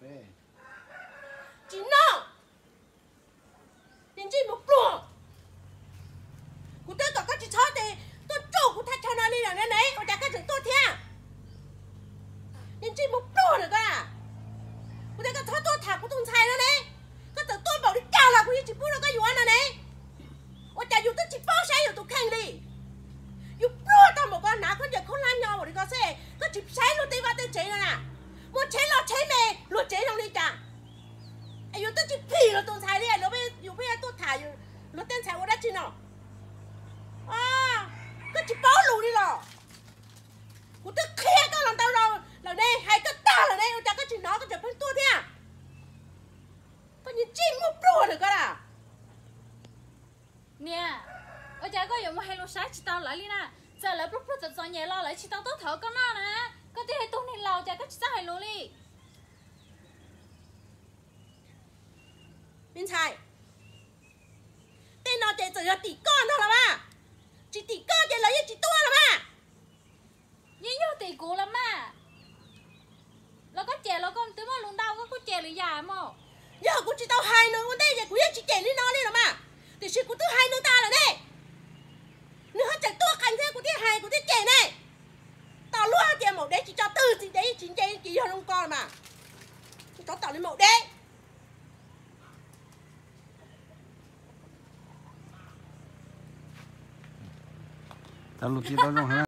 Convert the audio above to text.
Tsis noj, niag ntsej muag pluag. Kuv twb kom koj tsis txhob tuaj tsuj kuv thaj chaw no li lawm ne, ua cas koj tseem tuaj thiab? Niag ntsej muag pluag na koj. Kuv tias koj txhob tuaj tham kuv tus ntxhais no ne. Koj txawm tuaj npaum li cas los kuv yeej tsis pub rau koj yuav no ne. Ua cas yus twb tsis paub saib yus tus kheej li? Yus pluag tau npaum ko, hnav khaub ncaws khaub hlab nyo npaum li ko xwb, koj tsis saib luag tej vaj tej tsev no na. Muaj tsheb loj tsheb me luag tsev zoo li cas? Es yus twb tsis phim luag tus ntxhais li, yus pheej tuaj tham luag tej ntxhais ua dab tsi no? Koj tsis paub lus li los? Kuv twb qhia koj los ntau zaus lawm ne, hais koj tag lawm ne, ua cas koj tsis hnov koj tseem pheej tuaj thiab? Koj niag ntsej muag pluag lawm koj na. Niam, ua cas koj yuav mus hais lus saib tsis taus lawv li na? Txawm lawv pluag pluag txom txom nyem los lawv tsis tau tuaj thov koj noj na. Koj twb yog ib tug neeg laus cas koj tsis txawj hais lus li? Me ntxhais, tej no ces txawm yog tim koj ntag los mas, tsis tim koj ces lawv yeej tsis tuaj los mas. Yeej yog tim kuv los mas. Los koj cem los koj twb muaj lus ntau koj kuj cem lwm yam mog. Yog kuv tsis tau hais nws ua ntej ces kuv yeej tsis cem li no li los mas. Tiam sis kuv twb hais nws tas lawm ne. Nws ho tseem tuaj qees thiab kuv thiaj hais kuv thiaj cem ne. Tos luag tias maum dev tsis tso twg txiv dev tsis nce ces yog zoo ko mas. Tsov tom li maum dev. Tau lus tsis tau zoo.